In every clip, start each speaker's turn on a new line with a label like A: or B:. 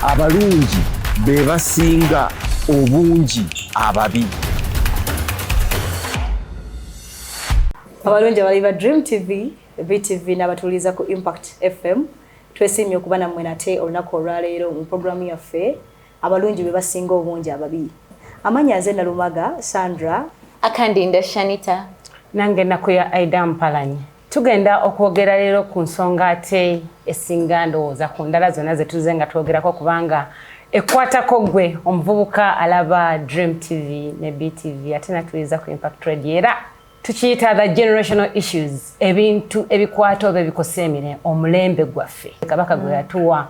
A: Abalungi be basinga obungi ababi.
B: Abalungi abali ba Dream TV, BTV n'abatuuliza ku Impact FM, twesiimye okuba nammwe nate olunaku olwaleero mu pulogulaamu yaffe Abalungi be basinga obungi ababi. Amannya nze Nalumaga Sandra.
C: Akandinda Shanita.
D: Nange Nakuya Aida Mpalanyi. Tugenda okwogera leero ku nsonga ate esinga ndowooza ku ndala zonna ze tuzze nga twogerako, kubanga ekwatako ggwe omuvubuka alaba Dream TV ne BTV ate natuliza ku Impact Radio, era tukiyita the generational issues, ebintu ebikwata oba ebikosa omulembe gwaffe Kabaka gwe yatuwa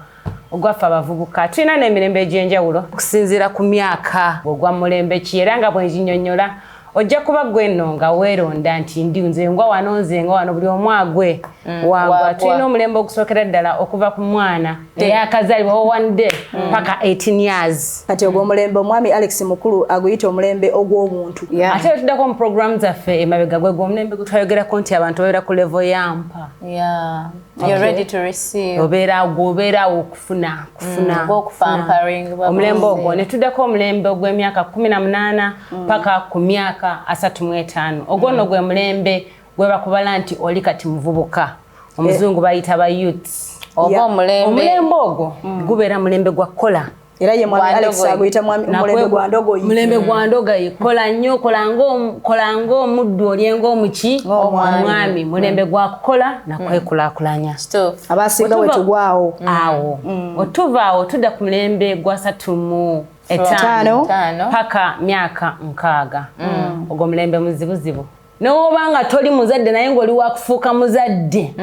D: ogwaffe abavubuka. Tulina n'emirembe egy'enjawulo okusinziira ku myaka ogwa mulembe ki, era nga bwenjinyonnyola ojja kuba gwe nno nga weeronda nti ndi nze ngwa wano, nze ngwa wano, buli omu agwe wagwa. Tulina omulembe ogusookera ddala okuva ku mwana eyakazaalibwa one day paka 18 years.
B: Kati ogwo omulembe omwami Alex Mukulu aguyita omulembe ogw'obuntu.
D: Ate tuddako mu program zaffe emabega, gwe omulembe gwe twayogerako nti abantu babeera ku level ya mpa. Obeera gwobeera okufuna kufuna omulembe ogwo. Ne tuddako omulembe ogw'emyaka 18 paka ku myaka 35. Ogwo nno gwe mulembe gwe bakubala nti oli kati muvubuka, omuzungu bayita ba youths.
C: Oba omulembe
D: Omulembe ogwo gubeera mulembe gwa kukola.
B: Era ye mwami Alex aguyita mulembe gwa ndogoyi.
D: Mulembe gwa ndogoyi, kola nnyo, kola ng'omuddu, olye ng'omuki, omwami. Mulembe gwa kukola nakwekulaakulanya.
B: Abasinga we tugwawo.
D: Awo otuva awo tudda ku mulembe gwa 35 paka myaka 60. Ogwo mulembe muzibuzibu. Newoba nga toli muzadde naye ng'oli wakufuuka muzadde,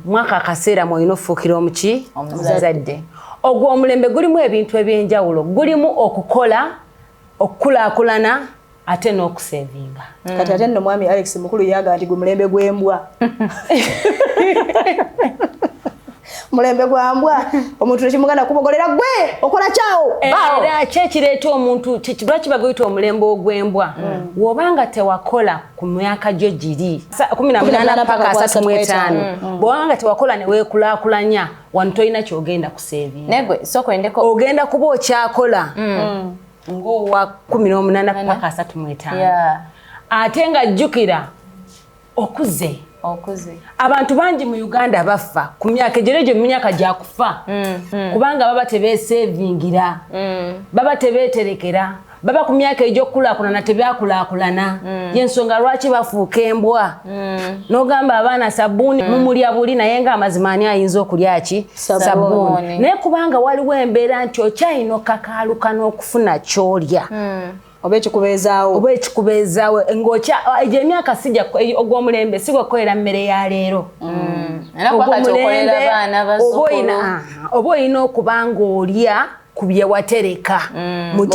D: mwaka akaseera mwolina ofuukira omuki, omuzadde. Ogwo omulembe gulimu ebintu ebyenjawulo, gulimu okukola, okukulaakulana ate n'okusevinga.
B: Kati ate nno mwami Alex Mukulu yaga nti gwe mulembe gw'embwa, mulembe gwa mbwa. Omuntu tekimuganda kubogolera, gwe okola kyawo.
D: Era kyekireeta omuntu, lwaki baguyita omulembe ogw'embwa? Bw'obanga tewakola ku myaka gyo giri 18 paka 35, bw'obanga tewakola ne weekulaakulanya, wano tolina kyogenda kusevinga, ogenda kuba okyakola ng'owa 18 paka 35. Ate nga jjukira okuze. Abantu bangi mu Uganda bafa ku myaka egyo, egyo mu myaka gyakufa, kubanga baba tebeesevingira, baba tebeeterekera, baba ku myaka egy'okukulaakulana tebyakulaakulana. Yensonga lwaki bafuuka embwa. N'ogamba abaana sabbuuni mumulya buli, naye nga amazima ani ayinza okulya ki sabbuuni? Naye kubanga waliwo embeera nti okyalina okakaaluka n'okufuna ky'olya
B: oba ekikubeezaawo.
D: Oba ekikubeezaawo ng'okya egyo emyaka sijja ogw'omulembe si gwakukolera mmere ya leero. Oba olina okuba ng'olya ku bye watereka mu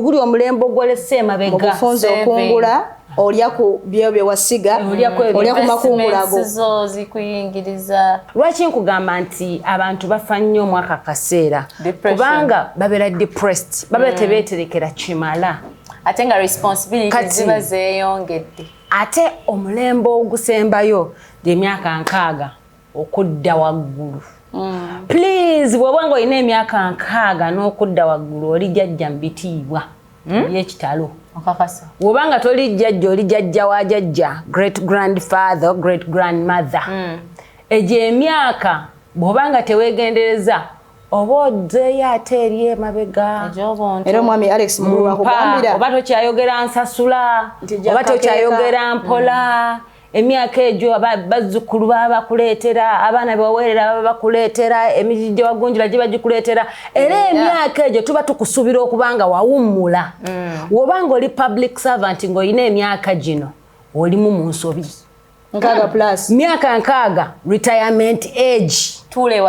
D: guli omulembe ogwolese emabega.
B: Mubufunze okungula, olya ku byo bye wasiga, olya ku makungula ago.
C: Zikuyingiriza.
D: Lwaki nkugamba nti abantu bafa nnyo omwaka akaseera? Kubanga babeera depressed, babeera tebeeterekera kimala.
C: Ate nga responsibility ziba zeeyongedde.
D: Ate omulembe ogusembayo gyemyaka 60 okudda waggulu. Please, bw'oba nga olina emyaka 60 n'okudda waggulu, oli jjajja mu bitiibwa ebyekitalo. Bw'oba nga toli jjajja, oli jjajja wa jjajja, great grandfather, great grandmother. Egyo emyaka bw'oba nga teweegendereza, oba oddeeyo ate eri emabega.
B: Era omwami Alex Mukulu akugambira
D: oba tokyayogera nsasula, oba tokyayogera mpola. Emyaka egyo bazzukulu baba bakuleetera, abaana bewaweerera baba bakuleetera, emigigi gye wagunjula giba gikuleetera. Era emyaka egyo tuba tukusuubira okuba nga wawummula. W'oba nga oli public servant ng'olina emyaka gino, olimu mu nsobi.
B: 60 plus.
D: Myaka 60 retirement age,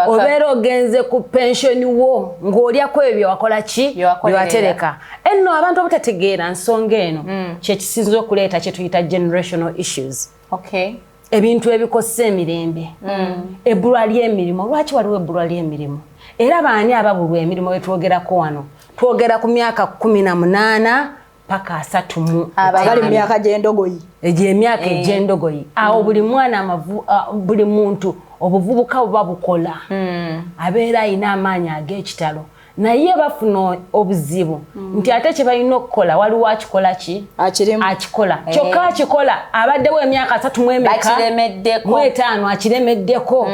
D: obeera ogenze ku pension wo ng'olyako ebyo byewakola ki, byewatereka. Enno abantu obutategeera nsonga eno kyekisinza okuleeta kyetuyita generational issues, ebintu ebikosa emirembe, ebbulwa ly'emirimu. Lwaki waliwo ebbulwa ly'emirimu? Era baani ababulwa emirimu betwogerako wano? Twogera ku myaka 18 paka 35.
B: Abali mu myaka gy'endogoyi.
D: Egyo emyaka egy'endogoyi awo, buli mwana, buli muntu obuvubuka buba bukola, abeera ayina amaanyi ag'ekitalo. Naye bafuna obuzibu nti ate kye balina okukola waliwo akikola ki? Akikola. Kyokka akikola abaddewo emyaka 35 akiremeddeko.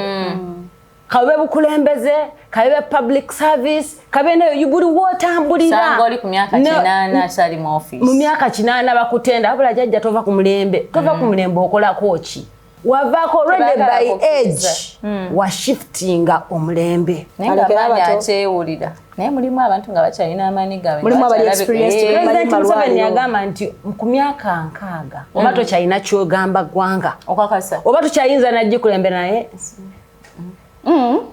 D: Kabe bukulembeze, kabe public service, kabe nayo buli wotambulira.
C: Sanga oli ku myaka 8 akyali mu office.
D: Mu myaka 8 bakutenda, wabula jjajja tova ku mulembe. Tova ku mulembe okolako ki? Wavaako already by age. Wa shiftinga omulembe.
C: Naye naye mulimu abantu nga bakyalina amaanyi gaabwe.
B: Mulimu abali experienced.
D: President Museveni yagamba nti ku myaka 60 oba tokyalina ky'ogamba ggwanga.
C: Okakasa.
D: Oba tokyayinza n'agikulembera naye.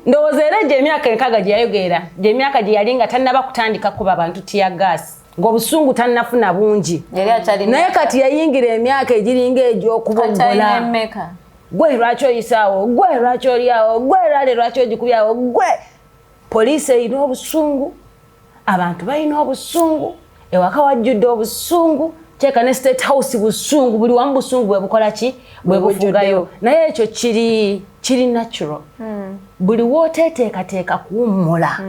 D: Ndowooza era egyo emyaka 60 gye yayogera, gy'emyaka gye yali nga tannaba kutandika kuba bantu tear gas, ng'obusungu tannafuna bungi. Naye kati yayingira emyaka egiringa egy'okuboggola. Gwe lwaki oyisaawo, gwe lwaki oliawo, gwe lwale lwaki ogikubyawo, gwe. Poliisi erina obusungu, abantu balina obusungu, ewaka wajjudde obusungu, kyeka ne State House busungu, buli wamu busungu bwe bukola ki? Bwe bufugayo. Naye ekyo kiri natural. Buli w'oteeteekateeka kuwummula,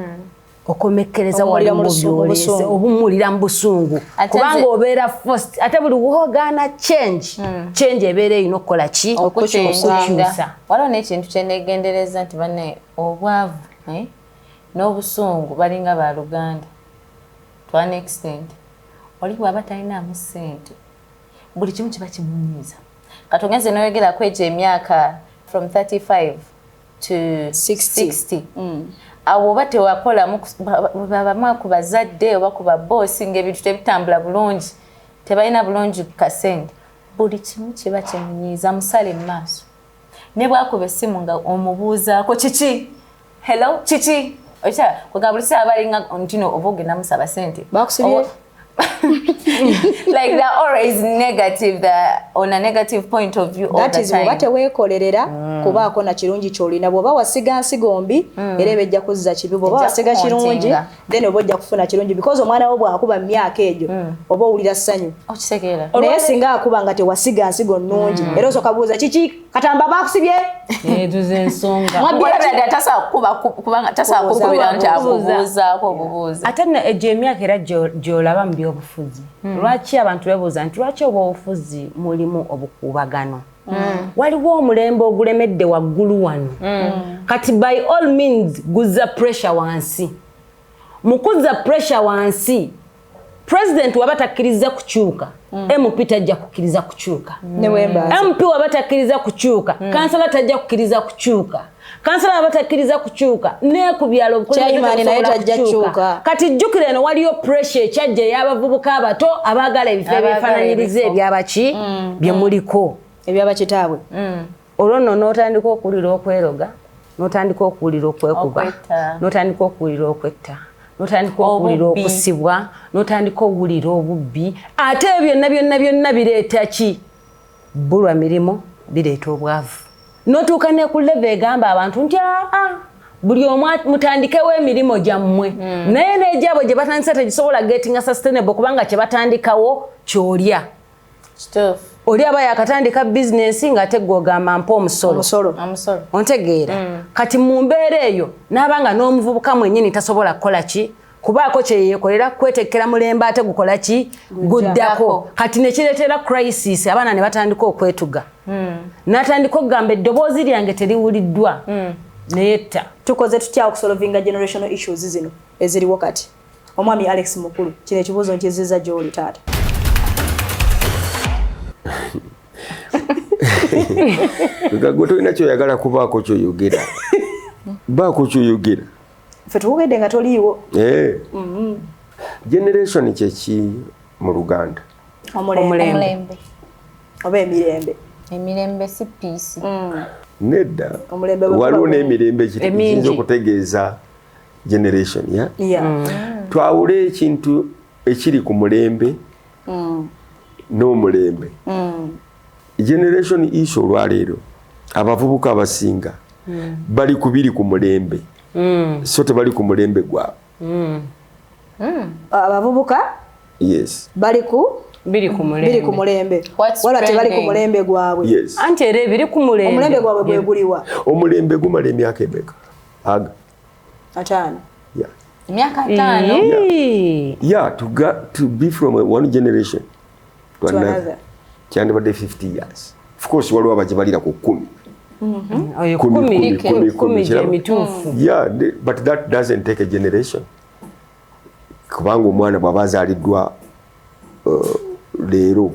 D: okomekkereza wali mu byolese, obummulira mu busungu. Kubanga obeera forced, ate buli w'ogaana change, change ebeera erina okukola ki? Okukyusa.
C: Waliwo n'ekintu kye neegendereza nti banne obwavu n'obusungu balinga ba Luganda to an extent. Oli bw'aba talinaamu ssente, buli kimu kiba kimunyiiza. Kati ogenze n'oyogerako egyo emyaka from 35 to 60. Awo oba tewakolamu, babamu ku bazadde oba ku baboosi ng'ebintu tebitambula bulungi, tebalina bulungi kasente, buli kimu kiba kimunyiiza, musale mu maaso. Ne bw'akuba essimu nga omubuuzaako kiki? Hello, kiki? Okya, kwegamba buli kiseera balinga nti no oba ogenda musaba ssente.
B: Bakusibye?
C: Like they're always negative, they're on a negative point of view all the time.
B: Bw'oba teweekolerera kubaako na kirungi ky'olina, bw'oba wasiga nsigo mbi era eba ejja kuzza kibi, bw'oba wasiga kirungi then oba ojja kufuna kirungi, because omwana wo bw'akuba mu myaka egyo oba owulira ssanyu.
C: Okitegeera.
B: Naye singa akuba nga tewasiga nsigo nnungi era osooka buuza kiki Katamba bakusibye?
D: Ezo z'ensonga.
C: Tasobola kukubira nti akubuuzaako obubuuza.
D: Ate nno egyo emyaka era gy'olaba mu byobufuzi. Lwaki abantu beebuuza nti lwaki obwobufuzi mulimu obukuubagano? Waliwo omulembe ogulemedde waggulu wano. Kati by all means guzza pressure wansi. Mu kuzza pressure wansi, President waba takkiriza kukyuka, MP tajja kukkiriza kukyuka. MP waba takkiriza kukyuka, kansala tajja kukkiriza kukyuka. Kansala waba takkiriza kukyuka, ne ku byalo obukulembeze tajja kukyuka. Kati jjukira eno waliyo pressure ekyajja ey'abavubuka abato abaagala ebifo ebyefaananyiriza ebyabaki bye muliko.
B: Ebyabakitaabwe.
D: Olwo nno n'otandika okuwulira okweroga, n'otandika okuwulira okwekuba, n'otandika okuwulira okwetta, n'otandika okuwulira okusibwa, n'otandika okuwulira obubbi. Ate ebyo byonna byonna byonna bireeta ki? Bbulwa mirimu, bireeta obwavu. N'otuuka ne ku level egamba abantu nti aa buli omu mutandikewo emirimu gyammwe. Naye n'egyabwe gye batandise tegisobola gettinga sustainable kubanga kye batandikawo ky'olya. Oli aba yakatandika bizinensi ng'ate ggwe ogamba mpa omusolo. Ontegeera. Kati mu mbeera eyo n'aba nga n'omuvubuka mwennyini tasobola kukola ki? Kubaako kye yeekolera kweteekera mulembe ate gukola ki? Guddako. Kati ne kireetera crisis, abaana ne batandika okwetuga. N'atandika okugamba eddoboozi lyange teriwuliddwa. Neyetta.
B: Tukoze tutya okusolvinga generational issues zino eziriwo kati? Omwami Alex Mukulu, kino ekibuuzo nkizizza gy'oli taata.
A: Gwe tolina kyoyagala kubaako kyoyogera. Baako kyoyogera.
B: Ffe tuwugedde nga toliiwo.
A: Generation kye ki mu Luganda?
B: Omulembe. Oba emirembe.
C: Emirembe si peace.
A: Nedda. Waliwo n'emirembe ekiyinza okutegeeza generation, ya? Twawule ekintu ekiri ku mulembe n'omulembe. Generation issue olwaleero abavubuka abasinga bali kubiri ku mulembe. So tebali ku mulembe gwabwe.
B: Abavubuka?
A: Yes.
B: Bali ku
D: biri ku mulembe.
B: Biri ku mulembe. Wala tebali ku mulembe gwabwe.
A: Yes.
D: Anti era ebiri ku mulembe.
B: Omulembe gwabwe gwe guliwa.
A: Omulembe gumala emyaka emeka? Aga.
B: 5.
A: Yeah.
C: Emyaka 5.
A: Yeah, to be from one generation to another. Kyandibadde 50 years. Of course waliwo abagibalira ku 10.
D: Oyo 10 gyemituufu.
A: Yeah, but that doesn't take a generation. Kubanga omwana bw'aba azaaliddwa leero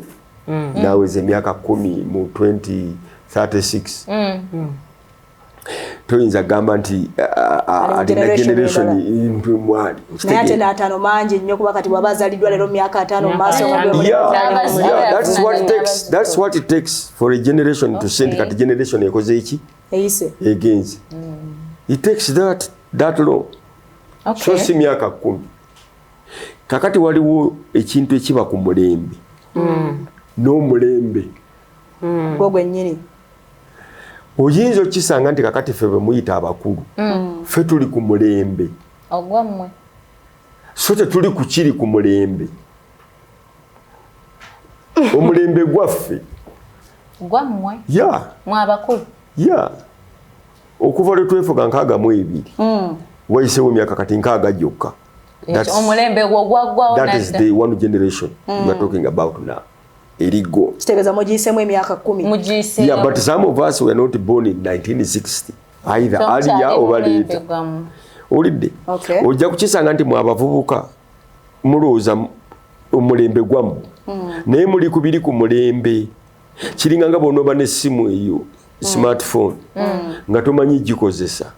A: naweza emyaka 10 mu 2036, toyinza gamba nti alina generation mwali.
B: Naye ate n'ataano mangi nnyo, kuba kati bw'aba azaaliddwa leero myaka 5 mu maaso.
A: That's what it takes for a generation to send. Kati generation ekoze eki?
B: Eyise.
A: Egenze. It takes that long. So si myaka 10. Kakati waliwo ekintu ekiba ku mulembe n'omulembe
B: gwo gwennyini.
A: Oyinza okisanga nti kakati ffe bwe muyita abakulu, ffe tuli ku mulembe
C: ogwammwe,
A: so tetuli ku kiri ku mulembe. Omulembe gwaffe
C: gwammwe.
A: Yeah.
C: Mwe abakulu.
A: Yeah. Okuva lwe twefuga 62, wayiseewo emyaka kati 60 gyokka.
C: Omulembe gwo gwaggwawo.
A: That is the one generation we are talking about now. Erigo.
B: Kitegeeza mugiyiseemu emyaka 10.
A: Yeah, but some of us were not born in 1960. Either earlier oba later. Owulidde? Ojja kukisanga nti mwe abavubuka mulowooza omulembe gwammwe, naye muli kubiri ku mulembe. Kiringa nga bw'onooba n'essimu eyo smartphone nga tomanyi gikozesa,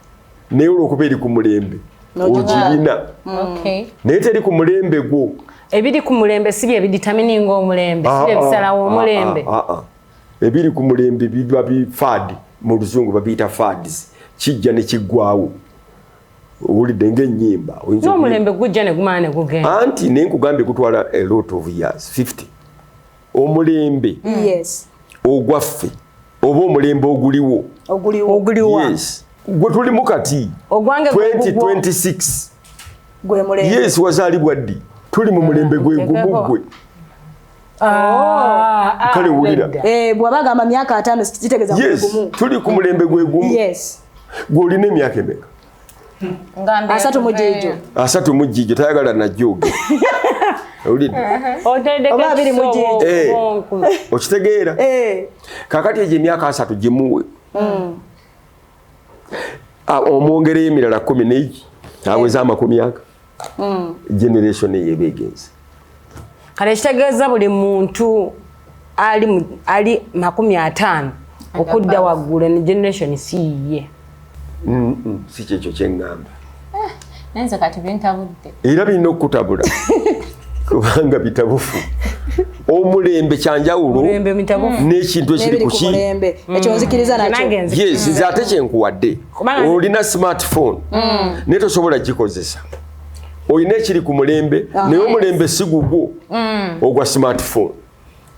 A: naye olw'okuba eri ku mulembe ogirina, naye teri ku mulembe gwo.
D: Ebiri ku mulembe si bye bidetermininga omulembe, si bye bisalawo omulembe.
A: Ebiri ku mulembe biba bi fad, mu luzungu babiyita fads, kijja ne kiggwawo. Owulidde ng'ennyimba.
D: N'omulembe gujja ne gumala ne gugenda.
A: Anti naye nkugambye gutwala a lot of years, 50. Omulembe ogwaffe oba omulembe oguliwo.
D: Oguliwo.
A: Yes. Gwe tulimu kati.
D: Ogwange
A: 2026.
B: Gwe mulembe.
A: Yes, wazaalibwa ddi? Tuli mu mulembe gwe gumu gwe. Kale wulira.
B: Bw'aba agamba myaka 5 kitegeeza gumu.
A: Tuli ku mulembe gwe gumu.
B: Yes.
A: Gwe olina emyaka emeka?
B: 30 mu gijo.
A: 30 mu gijo tayagala najjoge. Owulidde?
B: Oba 20 mu gijo.
A: Okitegeera? Kakati egyo emyaka 30 gimuwe. Omwongereyo emirala 10 aweza 20. Generation eyo eba egenze.
D: Kale kitegeeza buli muntu ali 50 okudda waggulu ne generation si ye.
A: Si kyekyo kye ŋŋamba.
C: Nze kati bintabudde.
A: Era birina okukutabula kubanga bitabufu. Omulembe kyanjawulo n'ekintu ekiri ku ki.
B: Ekyo nzikiriza nakyo.
A: Yes, nze ate kye nkuwadde. Olina smartphone naye tosobola gikozesa. Olina ekiri ku mulembe naye omulembe si gugwo ogwa smartphone.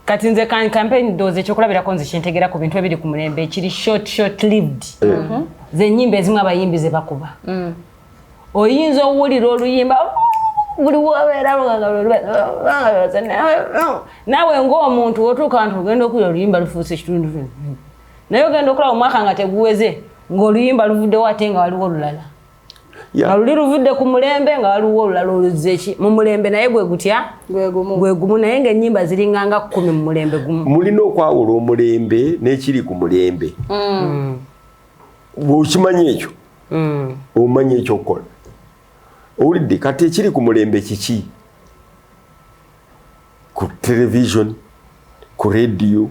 D: Kati nze campaign ndowooza ekyokulabirako nze kyentegeera ku bintu ebiri ku mulembe ekiri short lived. Ze nnyimba ezimu abayimbi ze bakuba. Oyinza owulira oluyimba buli wabeera naawe ng'omuntu otuuka nti ogenda okuwulira oluyimba lufuuse ekitundu, naye ogenda okulaba omwaka nga teguweze ng'oluyimba luvuddewo ate nga waliwo olulala. Nga luli luvudde ku mulembe nga waliwo olulala oluzze ki mu mulembe, naye gwe gutya gwe gumu, naye ng'ennyimba ziringanga 10 mu mulembe gumu.
A: Mulina okwawula omulembe n'ekiri ku mulembe. Bw'okimanyi ekyo omanyi ekyokukola. Owulidde? Kati ekiri ku mulembe kiki? Ku television, ku radio.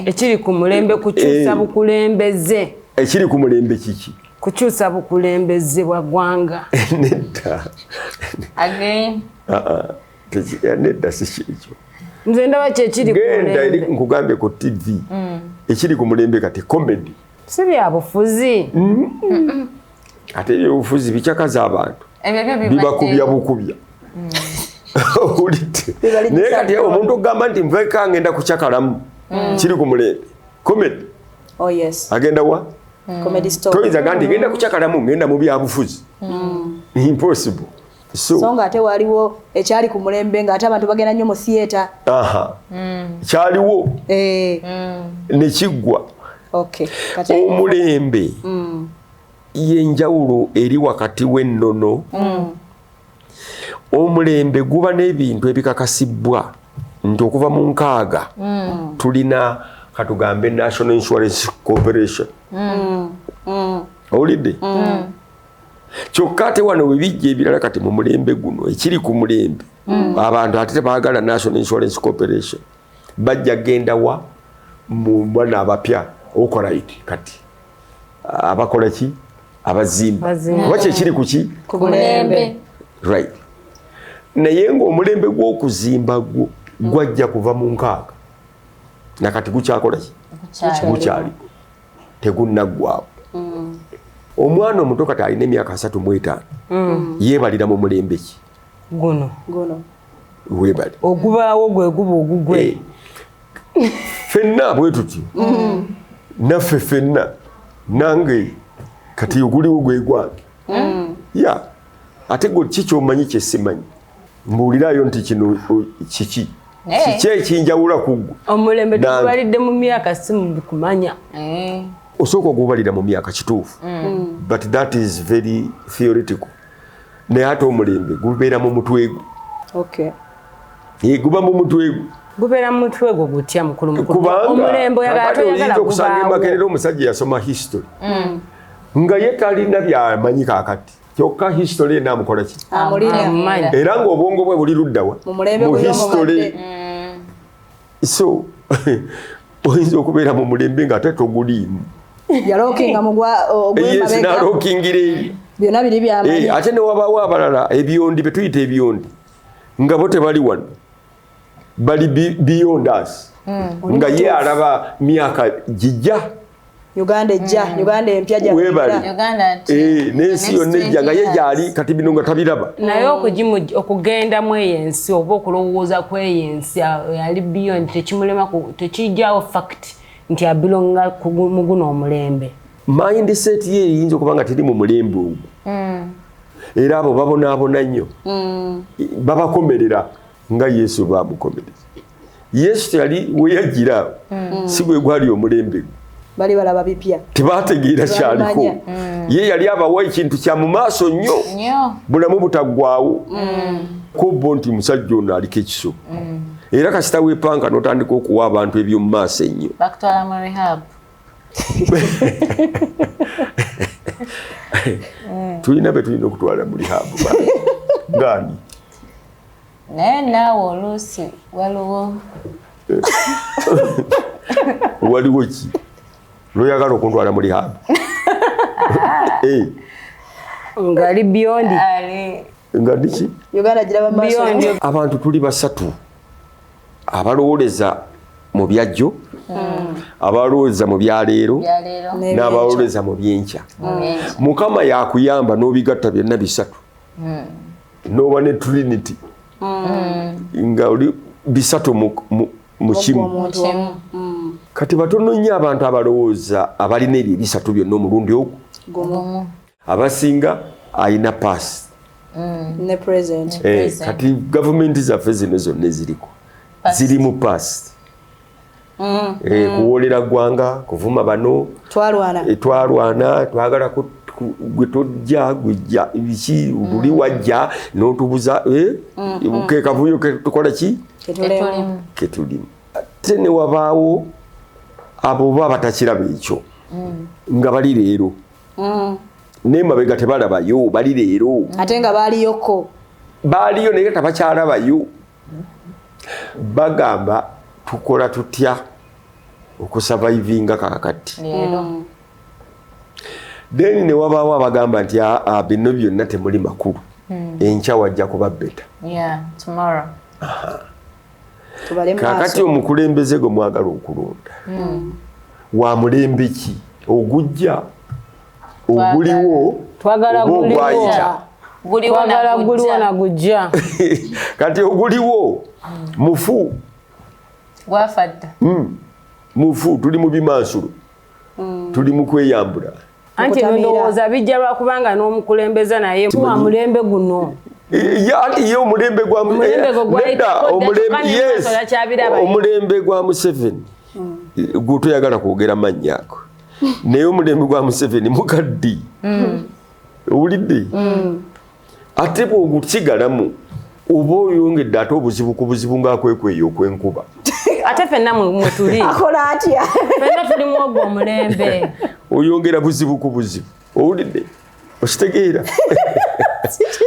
D: Ekiri ku mulembe kukyusa bukulembeze.
A: Ekiri ku mulembe kiki?
D: Kukyusa bukulembeze bwa ggwanga.
A: Nedda.
C: Again.
A: Nedda si kyekyo.
D: Nze ndaba kyekiri ku mulembe.
A: Genda eri nkugambye ku TV. Ekiri ku mulembe kati comedy.
D: Si bya bufuzi.
A: Ate ebyobufuzi bikyakaza abantu. Bibakubya bukubya. Owulidde? Naye kati omuntu okugamba nti nveka ngenda kukyakalamu kiri ku mulembe. Comedy.
B: Oh yes.
A: Agenda wa?
B: Comedy store.
A: Toyinza gamba nti ngenda kukyakalamu ngenda mu byabufuzi. Impossible.
B: So nga ate waliwo ekyali ku mulembe nga ate abantu bagenda nnyo mu theatre.
A: Kyaliwo. Ne kiggwa. Omulembe. Yenjawulo eri wakati w'ennono. Omulembe guba n'ebintu ebikakasibwa nti okuva mu 60 tulina katugambe National Insurance Corporation. Owulidde? Kyokka ate wano we bijja ebirala kati mu mulembe guno ekiri ku mulembe, abantu ate tebaagala National Insurance Corporation, bajja genda wa mu bana abapya okorite kati abakola ki, abazimba, kuba kyekiri ku ki,
B: ku mulembe.
A: Right. Naye ng'omulembe gw'okuzimba gwo gwajja kuva mu 60 nakati gukyakola ki, gukyali tegunnaggwawo. Omwana omuto kati alina emyaka 35 yeebalira mu mulembe ki?
D: Guno
A: weebale
D: ogubaawo gwe guba ogugwe.
A: Ffenna bwe tutyo, naffe ffenna, nange kati oguliwo gwe gwange. Ya ate gwe ki kyomanyi kye simanyi? Mbuulirayo nti kino kiki kiki ekinjawula ku ggwe?
D: Omulembe tugubalidde mu myaka, si mu kumanya.
A: Osooka ogubalira mu myaka, kituufu, but that is very theoretical. Naye ate omulembe gubeera mu mutwe gwo. Guba mu mutwe gwo.
D: Gubeera mu mutwe gwo gutya, mukulu mukulu?
A: Kubanga
D: Omulembe oyagala
A: kakati
D: toyagala
A: oyinza okusanga
D: gubaawo.
A: Emakerera omusajja yasoma history nga ye talina byamanyi kaakati, kyokka history ena amukola ki?
B: Amulina.
D: Amumanyi.
A: Era ng'obwongo bwe buli luddawa?
B: Mu mulembe
A: Mu
B: gwe
A: history.
B: omubadde.
A: So oyinza okubeera mu mulembe ng'ate toguliimu.
B: Yalookinga mu gwa
A: Yes,
B: ogw'emabega.
A: n'alookingira eri.
B: Byonna biri byamanyi.
A: Ate ne wabaawo abalala ebyondi bye tuyita ebyondi nga bo tebali wano, bali beyond us, nga ye alaba myaka gijja.
B: Uganda ejja, Uganda empya gya.
A: Weebale.
C: Uganda nti
A: N'ensi yonna ejja nga ye gyali kati bino nga tabiraba.
D: Naye okugenda mu eyo ensi oba okulowooza ku eyo ensi yali beyond tekimulema tekijjawo fact nti abelonga mu guno omulembe.
A: Mindset ye eyinza okuba nga teri mu mulembe ogwo. Era abo babonaabona nnyo, babakomerera nga Yesu bamukomereza. Yesu teyali we yajjira, si gwe gwali omulembe gwe.
B: Bali balaba bipya.
A: Tebategeera kyaliko.
B: Tebabimanya.
A: Ye yali abawa ekintu kya mu maaso nnyo,
C: nnyo.
A: Bulamu butaggwaawo. Ko bo nti musajja ono aliko ekiso. Era kasita weepanka n'otandika okuwa abantu eby'omu maaso ennyo,
C: Bakutwala mu rehab.
A: Tulina be tulina okutwala mu rehab gaani.
C: Naye naawe oluusi waliwo
A: Waliwo ki lwoyagala okuntwala mu rehab?
D: Nga ali beyond.
C: Ali
A: Nga ndiki?
B: Uganda giraba maaso.
D: Beyond.
A: Abantu tuli basatu: abalowoleza mu byajjo, abalowoleza mu byaleero,
C: byaleero,
A: n'abalowoleza mu byenkya.
C: Mu byenkya.
A: Mukama yakuyamba n'obigatta byonna bisatu, n'oba ne trinity nga oli bisatu mu kimu.
B: Omuntu omu.
A: Kati batono nnyo abantu abalowooza abalina ebyo ebisatu byonna omulundi ogwo.
B: Gumu.
A: Abasinga alina past
B: Ne present.
C: Present.
A: Kati gavumenti zaffe zino zonna eziriko
C: Past.
A: ziri mu past. Kuwoolera ggwanga, kuvuma bano.
B: Twalwana.
A: Twalwana, twagala gwe tojja gwejja biki luli wajja n'otubuza, ke kavuyo ke tukola ki
B: Ketulimu.
A: Ketulimu. Ate ne wabaawo abo ba batakiraba ekyo nga bali leero, n'emabega tebalabayo, bali leero.
B: Ate nga baaliyoko.
A: Baaliyo naye tabakyalabayo. Bagamba tukola tutya okusurvivinga kaakati?
C: Leero.
A: Then ne wabaawo abagamba nti aa, bino byonna temuli makulu, enkya wajja kuba better.
C: Yeah, tomorrow.
B: Tubale
A: Kaakati
B: maaso.
A: omukulembeze gwe mwagala okulonda wa mulembe ki? Ogujja, oguliwo,
D: Twagala
A: oba
D: guliwo.
A: ogwayita?
C: Guliwo
D: Twagala
C: na
D: guliwo na
C: gujja.
D: gujja.
A: Kati oguliwo mufu.
C: Gwafa dda.
A: Mufu, tuli mu bimansulo, tuli mu kweyambula.
D: Anti
B: Okutamiira.
D: ndowooza bijja lwakubanga n'omukulembeza naye wa mulembe guno.
A: Anti ye omulembe gwa
D: Omulembe gwe gwayitako
A: nedda,
D: dda,
A: omulembe
D: kyokka ne
A: yes,
D: maaso yakyabiraba.
A: Omulembe gwa Museveni gwe toyagala kwogera mannya ago. Naye omulembe gwa Museveni mukadde. Owulidde? Ate bw'ogusigalamu oba oyongedde ate obuzibu ku buzibu ng'akwekweya okwenkuba.
D: Ate ffenna mwe tuli.
B: Akola atya?
D: Ffenna tuli mu ogwo omulembe.
A: Oyongera buzibu ku buzibu. Owulidde? Okitegeera?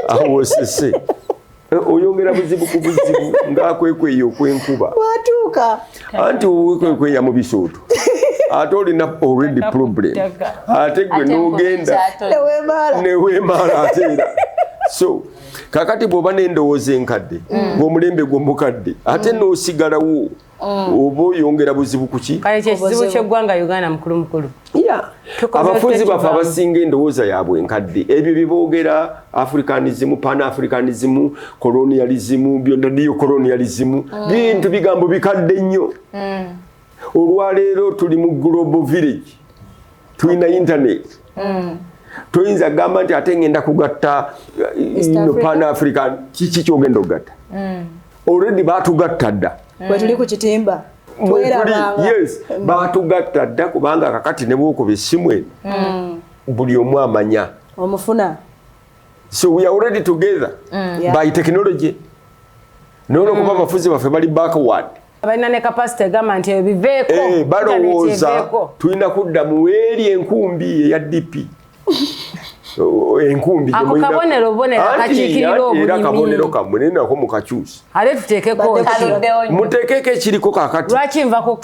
A: Awo osese. Oyongera buzibu ku buzibu ng'akwekweya okwenkuba.
B: Watuuka.
A: Anti owekwekweya mu bisooto. Ate olina already problem. Ate gwe n'ogenda neweemala ate era. So kakati bw'oba n'endowooza enkadde ng'omulembe gw'omukadde ate n'osigalawo oba oyongera buzibu ku ki?
D: Kale kye kizibu ky'eggwanga Uganda mukulu mukulu.
A: Abafuzi baffe abasinga endowooza yaabwe enkadde ebyo bye boogera Africanism, Pan-Africanism, colonialism, byonna neo-colonialism bintu bigambo bikadde nnyo. Olwaleero tuli mu global village, tulina internet. Toyinza kugamba nti ate ngenda kugatta Pan-African, kiki ky'ogenda okugatta? Already baatugatta dda.
B: Bwe tuli ku kitimba.
A: Yes, baatugatta dda kubanga kakati ne bw'okuba essimu eno buli omu amanya.
B: Omufuna.
A: So we are already together by technology. N'olwokuba abafuzi baffe bali backward.
D: Balina ne capacity egamba nti ebiveeko.
A: Balowooza tulina kudda mu eri enkumbi eya DP. Enkumbi
D: ako kabonero bonero akakiikirira obulimi.
A: Era kabonero kammwe naye nako mukakyuse.
D: Ate tuteekeko
A: muteekeko ekiriko kakati.
D: Lwaki nva ku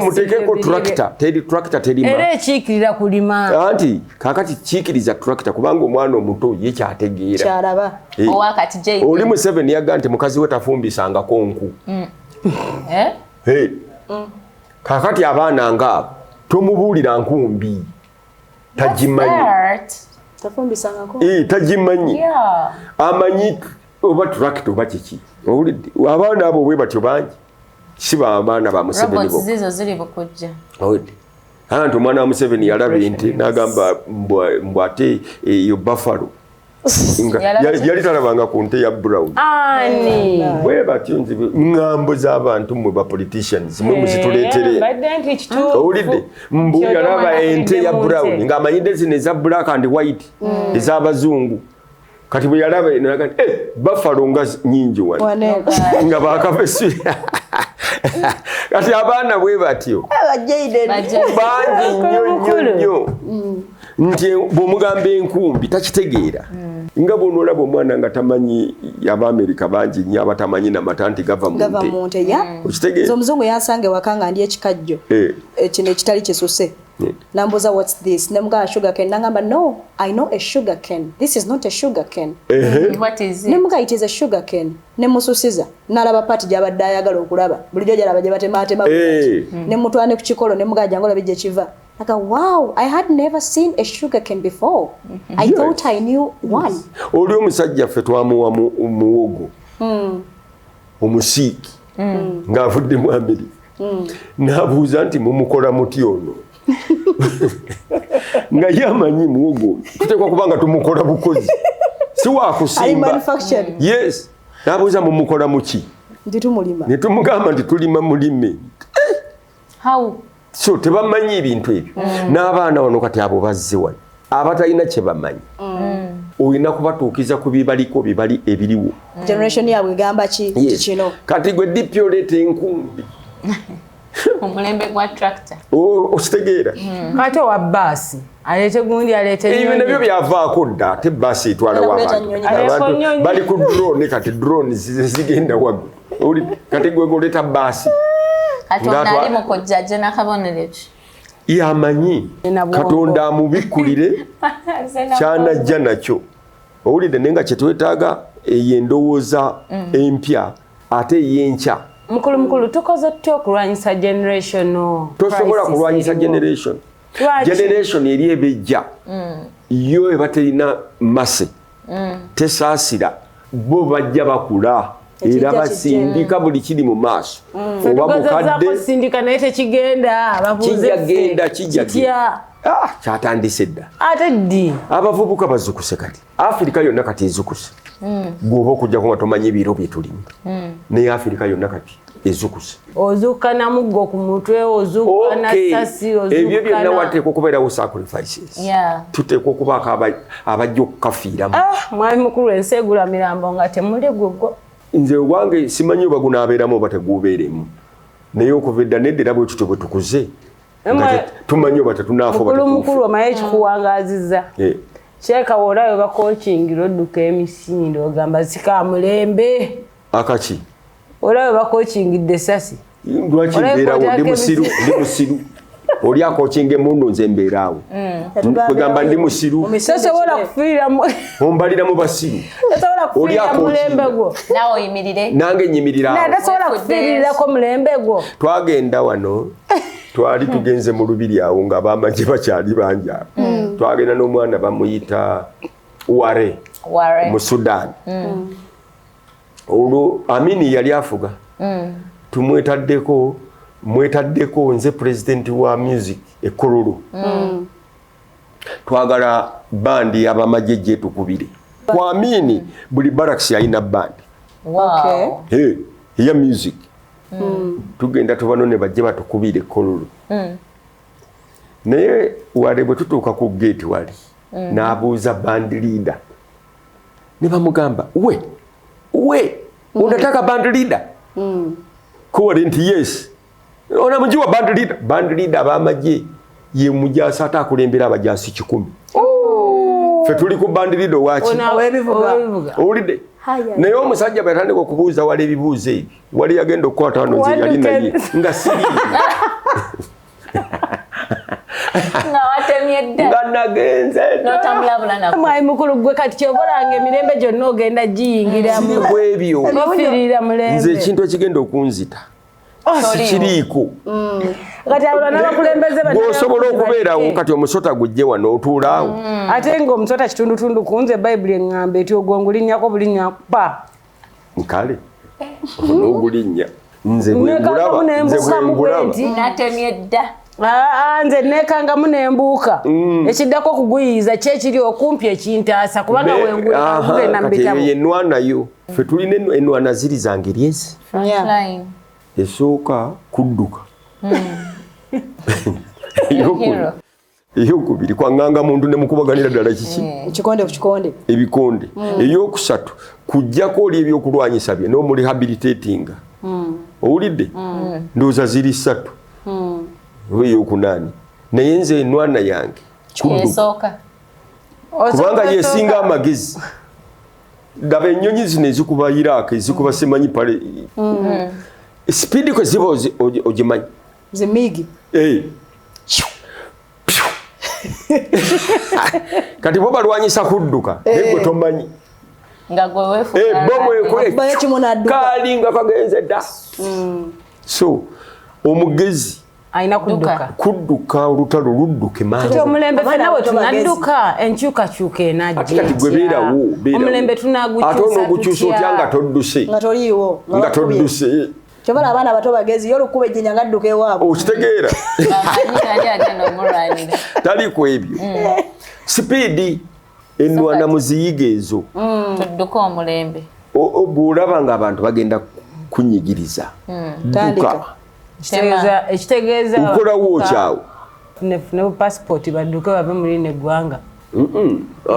A: muteekeko tractor, teri tractor terima.
D: Era ekiikirira kulima.
A: Anti kakati kiikiriza tractor kubanga omwana omuto ye kyategeera.
B: Kyalaba.
C: Owakati J.
A: Oli Museveni yagamba nti mukazi we tafumbisangako nku. Kakati abaana ngaabo tomubuulira nkumbi. Tagimanyi. Tagimanyi. Amanyi oba tractor oba kiki. Owulidde? Abaana abo bwe batyo bangi. Si abaana ba Museveni
C: bo. Robots zizo ziri bukujja.
A: Owulidde? Anti omwana wa Museveni yalaba ente n'agamba mbw ate eyo buffalo. Yali talabanga ku nte ya brown.
D: Ani?
A: Bwe batyo nze ŋŋambo z'abantu mmwe ba politicians mwe muzituleetere. Owulidde? Mbu yalaba ente ya brown ng'amanyidde zino eza black and white ez'abazungu. Kati bwe yalaba eno n'agamba nti buffalo nga nnyingi wano. Nga baakava essubi. Kati abaana bwe batyo bangi nnyo nnyo nnyo. Nti bw'omugamba enkumbi takitegeera. Nga bw'onoolaba omwana nga tamanyi Abamerika bangi nnyo abatamanyi n'amata nti gava mu
B: nte. Okitegeera? Omuzungu yansange waka nga ndi ekikajjo kino ekitali kisuse. Nambuuza what's this? Nemugamba sugar cane. Nangamba no, I know a sugar cane. This is not a sugar cane.
C: What is it?
B: Nemugamba it is a sugar cane. Nemususiza. Nalaba pati gy'abadde ayagala okulaba. Bulijjo gy'alaba gye batemaatema. Nemutwala ne ku kikolo nemugamba jangu olabe gye kiva. Like, wow, I had never seen a sugar cane before. I thought I knew one.
A: Oli omusajja ffe twamuwa muwogo. Omusiiki. Ng'avudde mu Amerika. N'abuuza nti mumukola muti ono. Nga ye amanyi muwogo. Tuteekwa kuba nga tumukola bukozi. Si wa kusimba. Yes. N'abuuza mumukola muki.
B: Nti tumulima.
A: Ne tumugamba nti tulima mulime.
C: How?
A: So tebamanyi ebintu ebyo. N'abaana wano kati abo bazze wano abatalina kye bamanyi olina kubatuukiza ku bibaliko bibali ebiriwo.
B: Generation yaabwe egamba ki kino.
A: Kati gwe DP oleeta enkumbi.
C: Omulembe gwa tractor.
A: Okitegeera?
D: Kati owa bbaasi aleete gundi aleete
A: ennyonyi. Ebyo nabyo byavaako dda ate bbaasi etwalawo abantu. Abantu bali ku drone kati drone zigenda waggulu. Kati gwe oleeta bbaasi.
C: Katonda ali mukujja ajje n'akabonero ki?
A: Yamanyi Katonda amubikkulire kyanajja nakyo. Owulidde naye nga kye twetaaga eyo endowooza empya ate ey'enkya.
D: Mukulu mukulu tukoze tutya okulwanyisa generation?
A: Tosobola kulwanyisa generation. Generation eri ebejja yo eba terina mase tesaasira bo bajja bakula. Era basindika buli kiri mu maaso. Oba mukadde
D: sindika naye tekigenda babuuze
A: kijja genda. Kyatandise dda.
D: Ate ddi?
A: Abavubuka bazukuse kati. Afrika yonna kati ezukuse. Bw'oba okujjako nga tomanyi ebiro bye tulimu. Naye Afrika yonna kati Ezukuse.
D: Ozuuka na muggo ku mutwe, ozuuka na ssasi, ozuuka.
A: Ebyo byonna wateekwa okubeerawo sacrifices. Tuteekwa okubaako abajja okukafiiramu.
D: Ah, mwami mukulu, ensi egula mirambo nga temuli gugwo.
A: Nze wange simanyi oba gunaabeeramu oba teguubeeremu, naye okuva edda nedda era bwe tutyo bwe tukuze, tumanyi oba tetunaafa.
D: Mukulu, mukulu, omanyi ekikuwangaaziza? Kyeka woolayo bakokingira odduka emisinde, ogamba sikamulembe.
A: Akaki?
D: Olabe bakokingidde essasi.
A: Lwaki mbeerawo? Ndi musiru, ndi musiru. Oli akokinga emundu, nze mbeeraawo. Kwegamba ndi musiru.
D: Tosobola kufiira.
A: Ombalira mu basiru.
D: Tosobola kufiirira mulembe gwo.
C: Naawe oyimirire.
A: Nange nyimirira.
D: Tasobola kufiirirako mulembe gwo.
A: Twagenda wano, twali tugenze mu lubiri awo nga abamagye bakyali bangi awo. Twagenda n'omwana bamuyita Ware mu Sudan. Olwo Amini yali afuga. Tumwetaddeko, mwetaddeko nze president wa music ekololo. Twagala bandi abamagye gye tukubire kwa Amini. Buli barracks yalina bandi eya music. Tugenda tubanone bajje batukubire ekololo. Naye wale bwe tutuuka ku gate, wali n'abuuza band leader, ne bamugamba, "We, we unataka band leader?" Kuwali nti, "Yes." "Unamjua band leader?" Band leader abamagye ye mujasi ate akulembera abajasi 100. Ffe tuli ku band leader waki? Owulidde? Naye omusajja bwe yatandika okubuuza wali ebibuuzo ebyo, wali yagenda okukwata wano, nze yali naye nga siri.
C: Nga watemye dda.
A: Nga nagenze.
C: N'otambulabula nako.
D: Mwayi mukulu, gwe kati kyobolanga emirembe gyonna ogenda giyingiramu.
A: Siri ebyo.
D: Ofiirira mulembe.
A: Nze ekintu ekigenda okunzita sikiriiko.
D: Kati abo n'abakulembeze.
A: Bw'osobola okubeerawo kati omusota gujje wano otuulaawo.
D: Ate ng'omusota kitundutundu ku nze, Bayibuli eŋŋamba eti ogwo ngulinnyako bulinnya pa.
A: Kale n'ogulinnya, nze bwengulaba, nze bwengulaba.
C: Natemye dda.
D: Nze nekangamu nembuuka. Ekiddako okuguyiiza kyekiri okumpi ekintaasa, kubanga wengugenda mu bitabo.
A: Yenwanayo ffe tulina enwana ziri zangeri ezi. Esooka kudduka. Eyokubiri kwaŋŋanga muntu ne mukubaganira ddala kiki?
B: Ekikonde ku kikonde.
A: Ebikonde. Eyokusatu kujjako oli ebyokulwanyisa bye n'omurehabilitatinga. Owulidde? Ndowooza ziri ssatu oba eyokunaani, naye nze enwana yange
C: esooka.
A: Kubanga yesinga amagezi. Gaba ennyonyi zino ezikuba Iraq, ezikuba simanyi pale, speed kwe ziba ogimanyi?
B: Zimigi.
A: Eh. Kati bo balwanyisa kudduka, naye gwe tomanyi.
C: Nga gwe weefuga.
A: Bomu ekole
B: Akubayo kimu n'adduka.
A: Kalinga kagenze dda. So omugezi
D: alina kudduka.
A: Kudduka olutalo ludduke
D: Kati
A: mangu.
D: omulembe
B: Abaana
D: fenna bwe
B: abato bagezi.
D: tunadduka, enkyukakyuka enajja.
A: Ate kati gwe beerawo, beerawo.
D: Omulembe tunagukyusa
A: Ate onoogukyusa otya nga
D: tutya?
A: todduse?
B: Nga toliiwo.
A: Nga
B: bakubye.
A: todduse.
B: Kyobala abaana abato bagezi, ye olukuba ejjinja nga adduka ewaabwe.
A: Okitegeera?
C: Amanyi ani agenda omulwanira.
A: Tali ku ebyo. Speed, enwana muziyiga ezo.
C: Tudduke omulembe.
A: Bw'olaba nga abantu bagenda kunyigiriza, dduka.
B: Tandika.
D: Ekitegeeza
A: Okolawo kyawo.
D: Ne passport badduke bave muri neggwanga.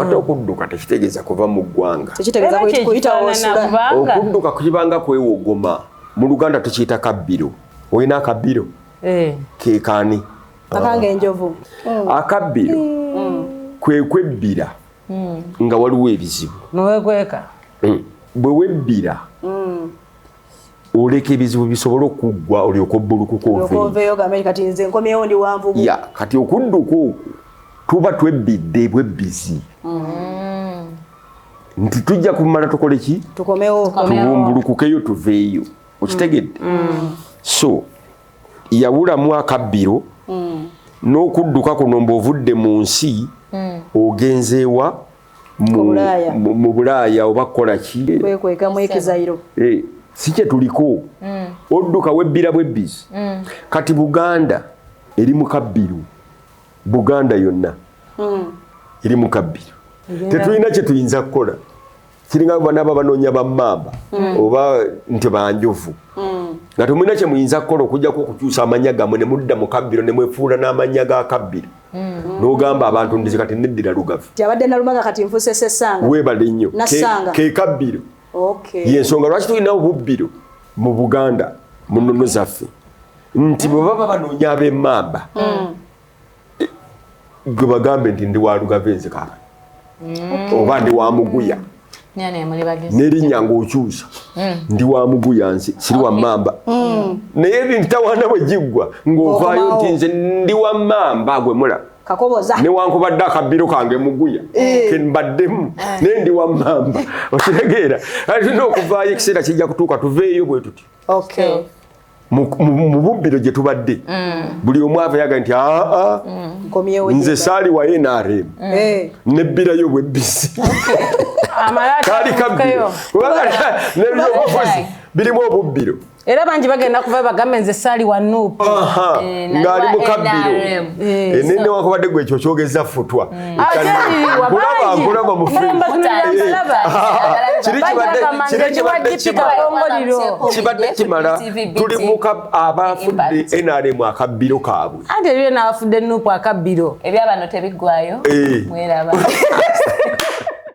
A: Ate okudduka tekitegeeza kuva mu ggwanga.
B: Tekitegeeza
D: Era
B: kuyitawo
D: kyekifaanana
B: osula.
D: kubanga
A: Okudduka kibanga kwewogoma. Mu Luganda tukiyita kabbiro. Olina akabbiro? Kekaani?
B: Akanga enjovu.
A: Akabbiro kwe kwebbira nga waliwo ebizibu.
D: Nowekweka.
A: Bwe webbira, oleka ebizibu bisobole okuggwa, olyoka obbulukuka oveeyo.
B: Oveeyo gambe kati nze nkomyewo ndi wanvubu.
A: Ya, kati okudduka okwo tuba twebbidde bwebbizi nti tujja kumala tukole ki?
B: Tukomewo.
A: Tubumbulukukeyo tuveeyo. Okitegedde? So yawulamu akabbiro n'okudduka kuno mbw'ovudde mu nsi ogenzeewa
B: Mu Bulaaya.
A: Mu Bulaaya oba kukola ki?
B: Kwekwekamu ekizayiro.
A: Eh, si kye tuliko. Odduka webbira bwebbizi. Kati Buganda eri mu kabbiro. Buganda yonna eri mu kabbiro, tetulina kye tuyinza kukola. Kiringa banaaba banoonya bammamba oba nti banjovu. Nga temulina kye muyinza kukola okujjako okukyusa amannya gammwe ne mudda mu kabbiro ne mwefuula n'amannya ga kabbiro. N'ogamba abantu ndizi kati neddira Lugavu.
B: Abadde Nalumaga kati nfuuse Sessanga.
A: Weebale nnyo. Ke kabbiro. Yensonga lwaki tulina obubbiro mu Buganda mu nnono zaffe nti bwe baba banoonya ab'emmamba gwe bagambe nti ndi wa Lugave nze kaakano oba ndi wa Muguya n'erinnya ng'okyusa ndi wa Muguya nze siri wa mmamba naye ebintawaana bwe giggwa ng'ovaayo nti nze ndi wa mmamba gwe mulaba newankubadde akabbiro kange Muguya kembaddemu naye ndi wa mmamba okitegeera. Tulina okuvaayo ekiseera kijja kutuuka tuveeyo bwe tuti mu bubbiro gye tubadde buli omu ava yaga nti aa nze saali wa NRM nebbirayo bwebbisi kaali kabbiro kubanga n'ebyobufuzi birimu obubbiro.
D: Era bangi bagenda kuva bagambe nze saali wa NUP
A: ng'ali mu kabbiro newankubadde gwe ekyo kyogeza futwa nkulaba mu kibadde kimala tuli mu abafudde NRM akabbiro kaabwe.
D: Anti ebyo n'abafudde NUP akabbiro.
C: Ebyabano tebiggwayo mweraba.